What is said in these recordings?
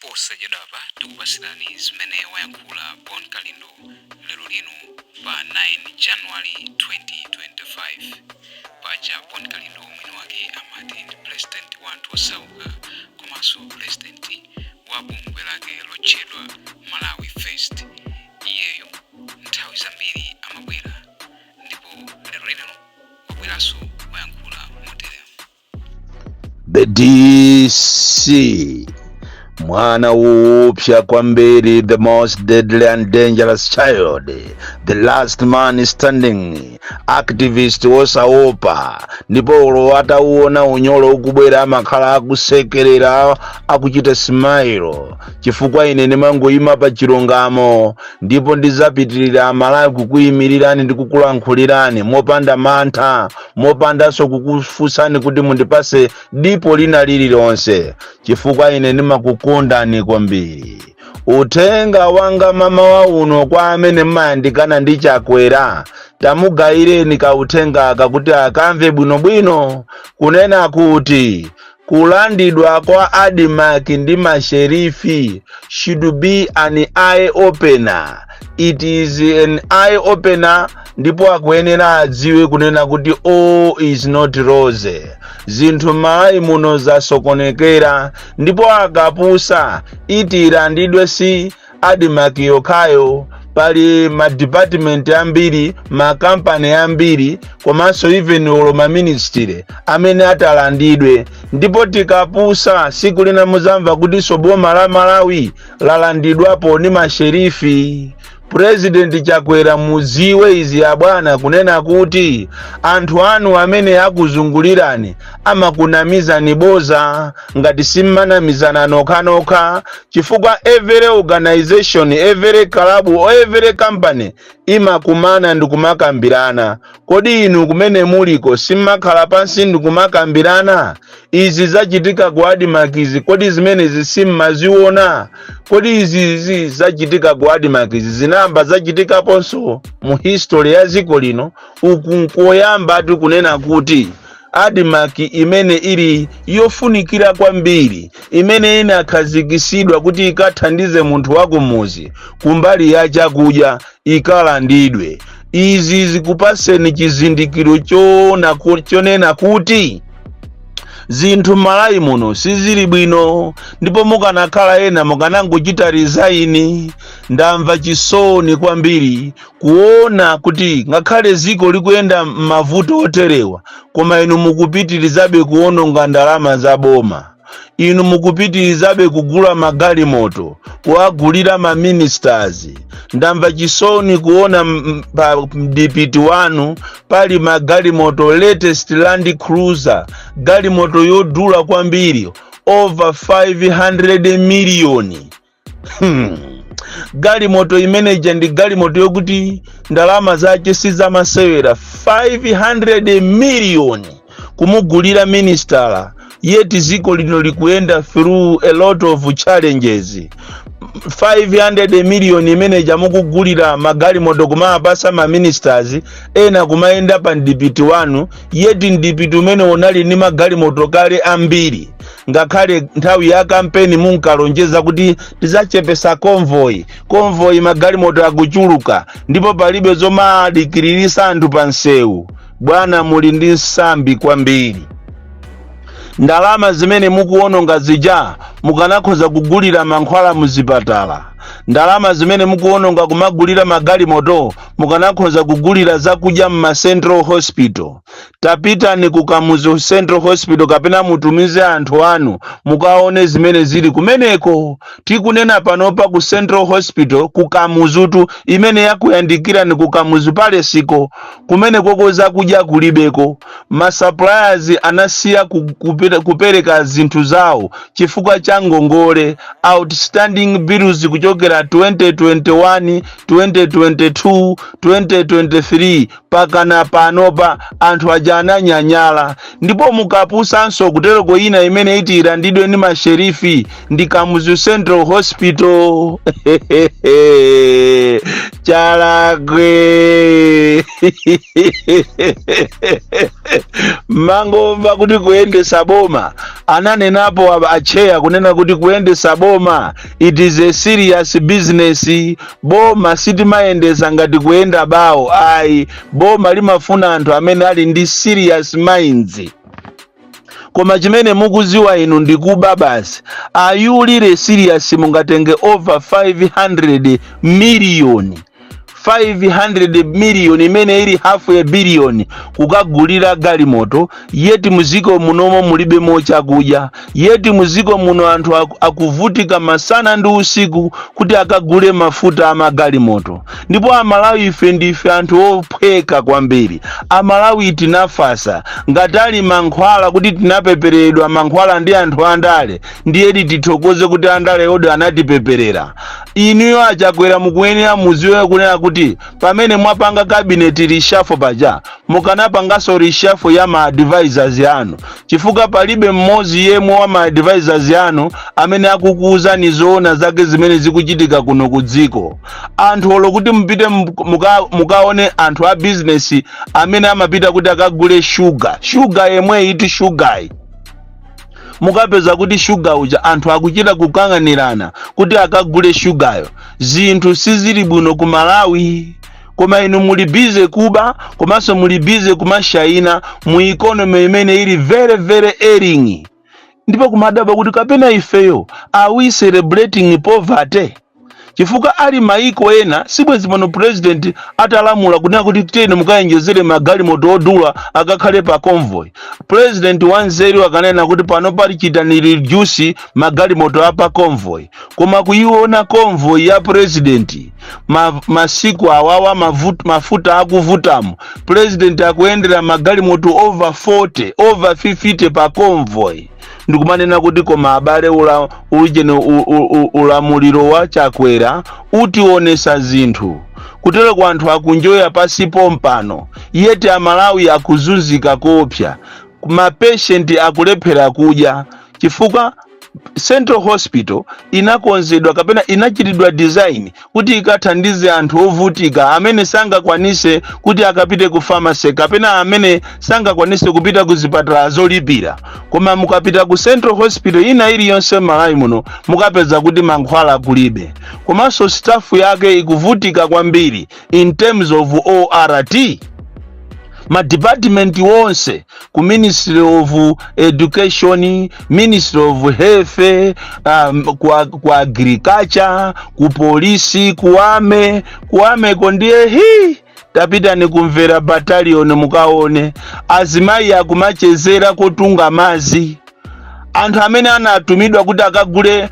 Posachedwapa tikupasirani zimene wayankhula Bon Kalindo lero lino pa 9 January 2025. Paja Bon Kalindo mwini wake amati ndi president wa anthu osauka komanso president wa bungwe lake lotchedwa Malawi First. Iyeyo nthawi zambiri amabwera ndipo lero lino wabweranso, wayankhula motere. The DC, mwana woopsa kwambiri, the most deadly and dangerous child, the last man standing, activist wosaopa, ndipo ulo atauona unyolo ukubwera amakhala akusekerera, akuchita smile, chifukwa ine ndimangoyima pa chilungamo ndipo ndizapitirira, Amalawi, kukuyimirirani ndi kukulankhulirani mopanda mantha, mopandanso kukufunsani kuti mundipase dipo lina lililonse, chifukwa ine ndimakukondani kwambiri. Uthenga wanga mamawa uno kwa amene mmayandikana ndi Chakwera, tamugayireni kauthenga kakuti akamve bwinobwino, kunena kuti kulandidwa kwa ADMARC ndi masherifi should be an eye opener. It is an eye opener, ndipo akuyenera adziwe kunena kuti all is not rosy. Zinthu m'Malawi muno zasokonekera, ndipo akapusa iti ilandidwe si ADMARC yokhayo. Pali madipatimenti ambiri, makampani ambiri, komanso even olo maministry amene atalandidwe. Ndipo tikapusa, siku lina muzamva kutinso boma la Malawi lalandidwapo ndi masherifi. President Chakwera, mudziwe izi abwana, kunena kuti anthu anu amene akuzungulirani amakunamizani boza ngati simmanamizana nokhanokha, chifukwa every organization, every club, every company imakumana ndikumakambirana. Kodi inu kumene muliko simmakhala pansi ndikumakambirana? Izi zachitika ku ADMARC izi, kodi zimenezi simmaziona? Kodi izizi zachitika ku ADMARC izi zinayamba zachitikaponso mu history ya dziko lino? Uku nkoyamba tikunena kuti ADMARC imene ili yofunikira kwambiri, imene inakhazikisidwa kuti ikathandize munthu wakumuzi kumbali ya chakudya, ikalandidwe. Izi zikupaseni chizindikiro chonena kuti zinthu m'Malawi muno sizili bwino, ndipo mukanakhala ena mukanangochita resign. Ndamva chisoni kwambiri kuona kuti ngakhale ziko likuyenda m'mavuto oterewa, koma inu mukupitirizabe kuwononga ndalama za boma. Inu mukupitirizabe kugula magalimoto, kuwagulira maministers. Ndamva chisoni kuona pa mdipiti wanu pali magalimoto, latest Land Cruiser, galimoto yodula kwambiri, over 500 miliyoni. Galimoto imeneja ndi galimoto yokuti ndalama zake sizamasewera, 500 miliyoni kumugulira ministala, yet ziko lino likuyenda through a lot of challenges. 500 miliyoni imeneja mukugulira magalimoto, kumapasa ma ministers ena kumayenda pa mdipiti wanu, yet mdipiti umene unali ndi magalimoto kale ambiri. Ngakhale nthawi ya kampeni munkalonjeza kuti tidzachepesa convoy, convoy, magalimoto akuchuluka ndipo palibe zomadikilirisa anthu pa msewu. Bwana, muli ndi nsambi kwambiri. Ndalama zimene mukuwononga zija mukanakhoza kugulira mankhwala muzipatala. Ndalama zimene mukuwononga kumagulira magalimoto mukanakhoza kugulira zakudya mma central hospital. Tapitani ku Kamuzu Central Hospital kapena mutumize anthu anu mukaone zimene zili kumeneko. Tikunena panopa, ku Central Hospital ku Kamuzutu, imene yakuyandikirani ku Kamuzu Palesiko, kumene koko zakudya kulibeko. Masuppliers anasiya kupereka zinthu zawo chifukwa cha ngongole, outstanding bills kuchokera 2021, 2022, 2023 pakana panopa. Anthu aja ananyanyala. Ndipo mukapusanso kutereko, ina imene iti ilandidwe ndi masherifi ndi Kamuzu Central Hospital. Chalakwe. Mangomva kuti kuyendesa boma, ananenapo acheya kunena kuti kuyendesa boma, it is a serious business. Boma sitimayendesa ngati kuyenda bawo, ayi. Boma limafuna anthu amene ali ndi serious minds, koma chimene mukuziwa inu ndikuba basi. Are you really serious? Mungatenge over 500 million, 500 million imene ili half a billion, kukagulira galimoto, yet muziko munomo mulibe mochakudya, yet muziko muno anthu akuvutika masana ndi usiku kuti akagule mafuta amagalimoto? Ndipo Amalawi ife ndife anthu ophweka kwambiri. Amalawi tinafasa. Ngati ali mankhwala, kuti tinapeperedwa mankhwala ndi anthu andale, ndiyedi tithokoze kuti andale odi anatipeperera. Inuyo Achakwera, mukuyenera muziwe kunena kuti pamene mwapanga cabinet reshuffle paja, mukanapanganso reshuffle ya ma advisors anu, chifukwa palibe mmodzi yemwe wa ma advisors anu amene akukuwuzani zoona zake zimene zikuchitika kuno ku dziko. Anthu olo kuti mupite mukaone anthu a business amene amapita kuti akagule shuga, shuga yemwe iti shugayi, mukapeza kuti shuga uja anthu akuchita kukang'anirana kuti akagule shugayo. Zinthu sizili bwino ku Malawi, koma inu muli busy kuba, komanso muli busy kumashayina mu economy imene ili very very ailing. Ndipo kumadabwa kuti kapena ifeyo, are we celebrating poverty? Chifukwa ali maiko ena, sibwezi pano president atalamula kunena kuti tiyeni mukayenjezere magalimoto odula akakhale pa convoy. President wanzeru akanena kuti pano pali chitani reduce magalimoto apa convoy. Koma kuiona convoy ya president masiku awawa mafuta akuvutamo, president akuyendera magalimoto over 40, over 50 pa convoy, ndikumanena kuti koma abale, ula ujene ulamuliro wa Chakwera utionesa zinthu. Kutero ku anthu akunjoya pasipo mpano, yet Amalawi akuzunzika kopsa. Ma patient akulephera kudya chifukwa Central Hospital inakonzedwa kapena inachitidwa design kuti ikathandize anthu ovutika amene sangakwanise kuti akapite ku pharmacy kapena amene sangakwanise kupita ku zipatala zolipira. Koma mukapita ku Central Hospital ina iliyonse m'Malawi muno, mukapeza kuti mankhwala kulibe, komanso staff yake ikuvutika kwambiri in terms of ort ma department wonse, ku Ministry of Education, Ministry of Health, ku agriculture, ku polisi, ku army. Ku army ko ndiye hi, tapita ni kumvera battalion, mukaone azimayi akumachezera kotunga mazi. Anthu amene anatumidwa kuti akagule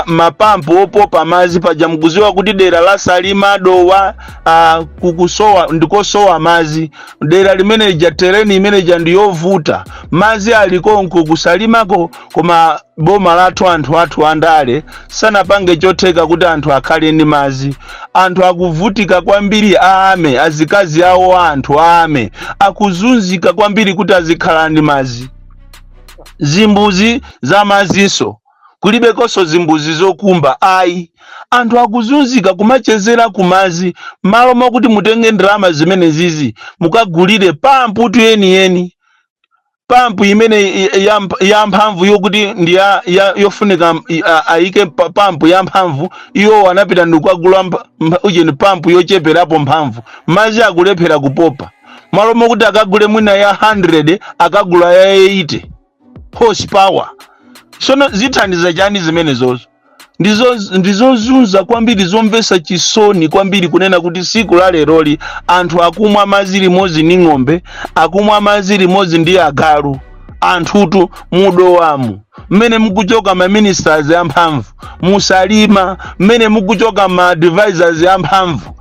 mapampu opopa madzi paja, mukuziwa kuti dera la Salima, Dowa, kukusowa, ndikosowa madzi dera limeneja. Terrain imeneja ndiyovuta, madzi alikonko kusalimako, koma boma lathu, anthu athu andale sanapange chotheka kuti anthu akhale ndi madzi. Anthu akuvutika kwambiri, army, azikazi awo, anthu army akuzunzika kwambiri kuti azikhala ndi madzi. Zimbuzi za maziso kulibekonso, zimbuzi zokumba ayi. Anthu akuzunzika kumachezera kumazi, malo mokuti mutenge ndalama zimene zizi mukagulire pampu tu yeniyeni, pampu imene ya mphamvu yokuti ndi yofunika ayike pampu ya mphamvu. Iwo anapita ndikukagula ujeni pampu yocheperapo mphamvu, madzi akulephera kupopa. Malo mokuti akagule mwina ya 100, akagula ya 80 horsepower. Sono zithandiza chani zimenezozo? Ndizozunza kwambiri, zomvetsa chisoni kwambiri kunena kuti siku la leroli anthu akumwa madzi limodzi ndi ng'ombe, akumwa madzi limodzi ndi agalu. Anthutu mudowamu mmene mukuchoka ma ministers amphamvu, musalima mmene mukuchoka ma advisors amphamvu.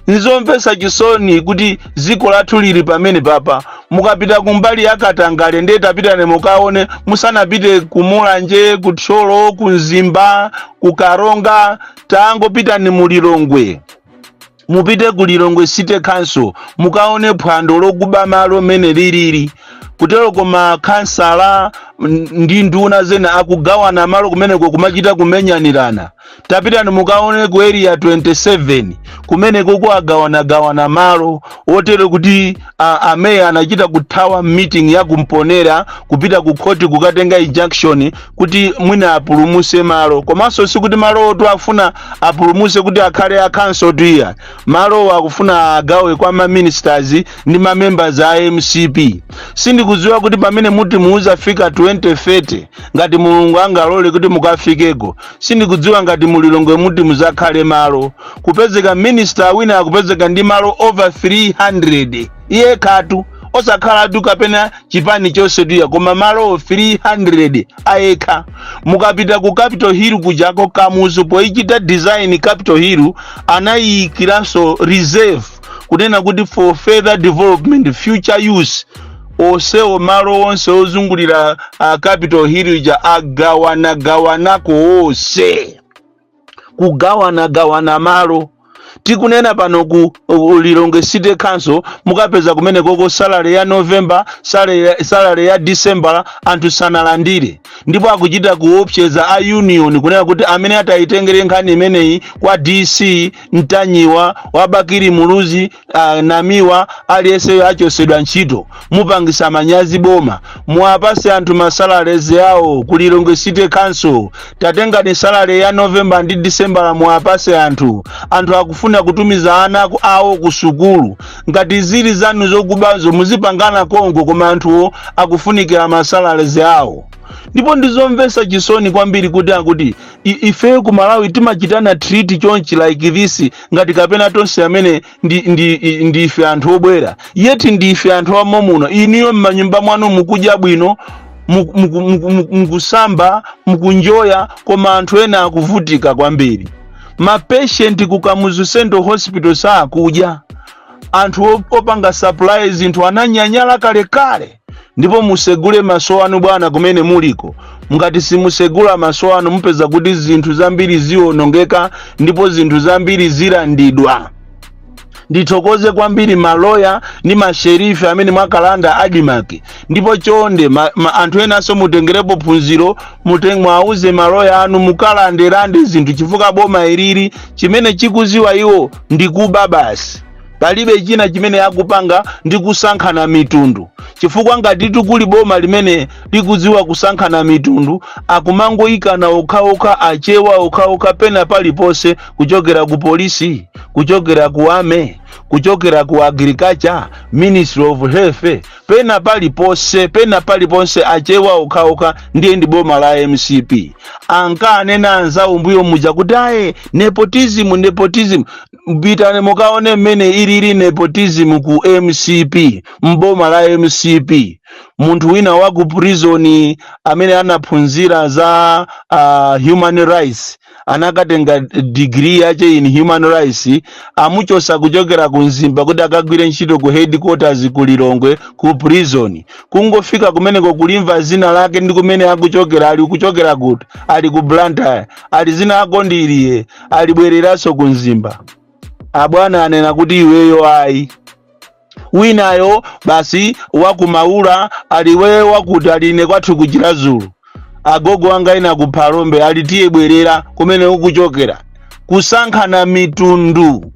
Nzomvetsa chisoni kuti dziko lathu lili pamene papa. Mukapita kumbali ya katangale, ndiye tapitani mukaone, musanapite kumulanje, kuthyolo, kumzimba, kukaronga, tangopitani mu Lilongwe, mupite ku Lilongwe City Council, mukaone phwando lokuba malo mene lilili kutero. Koma kansala, Ndi nduna zena akugawana malo kumeneko, kumachita kumenyanirana. Tapitani mukaone ku Area 27 kumeneko, kuagawanagawana malo otero kuti ameya anachita kuthawa meeting ya kumponera kupita ku khoti kukatenga injunction kuti mwina apulumuse malo. Komanso sikuti malo otu afuna apulumuse kuti akhale a council tuya, malowo akufuna agawe kwa ma ministers ndi ma members a MCP. Sindikudziwa kuti pamene muti muuzafika 2030, ngati Mulungu angalole kuti mukafikeko, sindikudziwa ngati mulilongwe muti muzakhale malo. Kupezeka minister wina akupezeka ndi malo over 300 iye khatu, osakhalatu kapena chipani chonse tuya, koma malo 300 ayekha. Mukapita ku Capitol Hill kujako, Kamuzu poichita design Capitol Hill anayikiranso reserve kunena kuti for further development, future use. Onsewo malo onse ozungulira Capitol Hill ja agawanagawanako onse, kugawanagawana malo. Tikunena pano ku Lilongwe City Council mukapeza kumene koko salary ya November, salary ya December anthu sanalandire, ndipo akuchita kuopseza a union kunena kuti amene atayitengere nkhani imeneyi kwa DC, Mtanyiwa wabakiri Muluzi, Namiwa, aliyenseyo achosedwa ntchito. Mupangisa manyazi boma. Muwapase anthu ma salaries awo ku Lilongwe City Council. Tatengani salary ya November ndi December, muwapase anthu. Anthu akufuna kutumiza ana awo ku sukulu. Ngati zili zanu zokubazo, muzipangana kongo, koma anthuwo akufunikira ma salaries awo. Ndipo ndizomvetsa chisoni kwambiri kuti akuti ifeyo ku Malawi timachitana treat chonchi, like this, ngati kapena tonse amene ndife anthu obwera, yeti ndife anthu amomuno. Iniyo m'manyumba mwanu mukudya bwino, mukusamba, mukunjoya, koma anthu ena akuvutika kwambiri. Ma patient ku Kamuzu Central Hospital sakudya, anthu opanga supply zinthu ananyanyala kalekale. Ndipo musegule maso anu, bwana, kumene muliko. Ngati simusegula maso anu, mupeza kuti zinthu zambiri ziwonongeka ndipo zinthu zambiri zilandidwa. Ndithokoze kwambiri maloya ndi ma sheriff amene mwakalanda ADMARC. Ndipo chonde anthu enanso mutengerepo phunziro, mwauze maloya anu mukalandelande zinthu, chifukwa boma ilili chimene chikuziwa iwo ndikuba basi, palibe china chimene akupanga, ndi kusankhana mitundu. Chifukwa ngati kuli boma limene likudziwa kusankhana mitundu, akumangoyikana okhaokha, Achewa okhaokha pena paliponse, kuchokera ku polisi, kuchokera ku army, kuchokera ku agriculture, Ministry of Health, pena paliponse, pena paliponse Achewa okhaokha. Ndiye ndi boma la MCP. Ankanena anzawo mbuyo muja kuti aye, nepotism, nepotism. Pitani mukaone mmene ilili nepotism ku MCP, mboma la MCP. Munthu wina wa ku prison amene anaphunzira za human rights, anakatenga degree yache in human rights, amuchosa kuchokera ku Mzimba kuti akagwire ntchito ku headquarters ku Lilongwe ku prison. Kungofika kumeneko, kulimva zina lake ndi kumene akuchokera, ali kuchokera kuti? Ali ku Blantyre. Ali zina ako ndiliye, alibwereranso ku Mzimba. Abwana anena kuti iweyo ayi. Winayo basi wakumaula, aliwe wakuti aline kwathu kuChiradzulu, agogo anga ina ku Phalombe, ali tiye bwerera kumene ukuchokera. Kusankhana mitundu.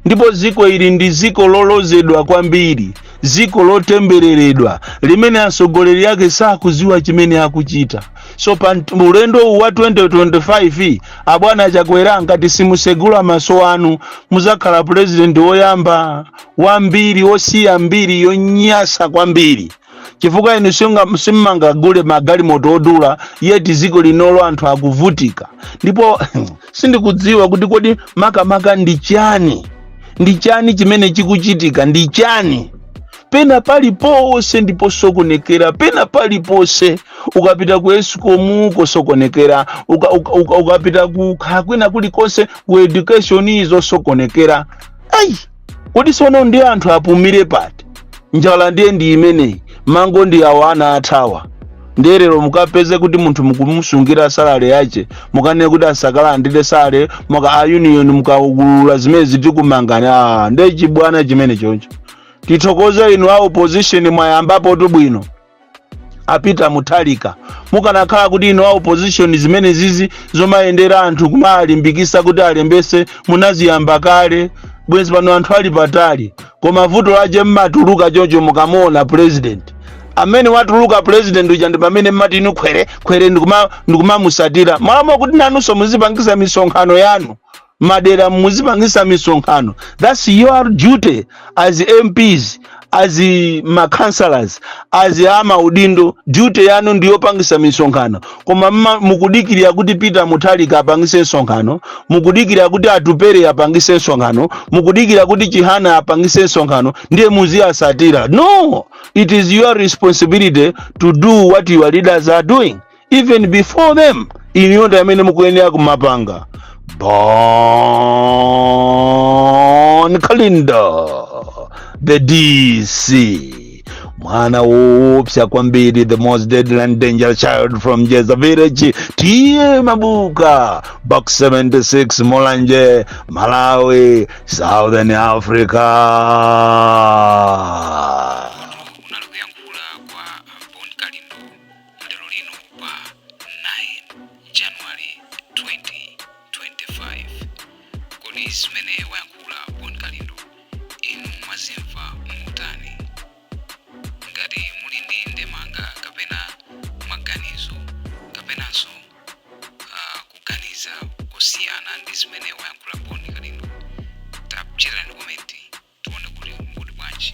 Ndipo ziko ili ndi ziko lolozedwa kwambiri, ziko lotembereredwa limene atsogoleri ake sakuziwa chimene akuchita. So pa ulendo uwu wa 2025, abwana Chakwera, ngati simusegula maso anu, muzakhala president woyamba wambiri wosiya mbiri yonyasa kwambiri, chifukwa inu simmangagule magalimoto odula, yeti ziko linolo anthu akuvutika. Ndipo sindikudziwa kuti kodi makamaka ndi chani, ndi chani chimene chikuchitika, ndi chani? Pena paliponse ndiposokonekera, pena paliponse. Ukapita ku ESCOM kosokonekera, ukapita ku kwina kulikonse, ku education izosokonekera. Ayi, kodi sono ndi anthu apumire pati? Njala ndiye ndi imeneyi, mango ndi awo ana athawa. Nderero mukapeze kuti munthu mukumusungira salary yache, mukanene kuti asakalandire salary, muka a union mukaulula zimene zitikumangani. Ah, ndiye chibwana chimene choncho. Tithokoze inu a opposition, mwayambapo tu bwino. A Peter Mutharika, mukanakhala kuti inu a opposition, zimene zizi zomayendera anthu kumalimbikisa kuti alembese munaziyamba kale, bwenzi pano anthu ali patali. Koma vuto lache mmatuluka choncho mukamuona president amene watuluka, president uja, ndi pamene mmati inu khwere khwere ndikumamusatira mwalamo kuti nanunso muzipangisa misonkhano yanu madera, muzipangisa misonkhano. That's your duty as MPs, as ma councillors, as amaudindo. Duty yanu ndiyopangisa misonkhano. Koma mukudikirira kuti Peter Mutharika apangise msonkhano, mukudikira kuti Atupere apangise msonkhano, mukudikira kuti Chihana apangise msonkhano, ndiye muziyasatira. No, it is your responsibility to do what your leaders are doing. Even before them, iniyo ndi amene mukuyenera kumapanga. Bon Kalindo, the DC, mwana woopsa kwambiri, the most deadly and dangerous child from Jeza Village, T/A Mabuka, Box 76, Mulanje, Malawi, Southern Africa. Unali kuyankhula kwa Bon Kalindo lero lino pa 9 January 2025. Kodi zimene wayankhula Bon Kalindo inu mwazimva mutani? Ngati muli ndi ndemanga kapena maganizo kapenanso kuganiza kusiyana ndi zimene wayankhula Bon Kalindo, tachitani comment tione kuti mukuti bwanji.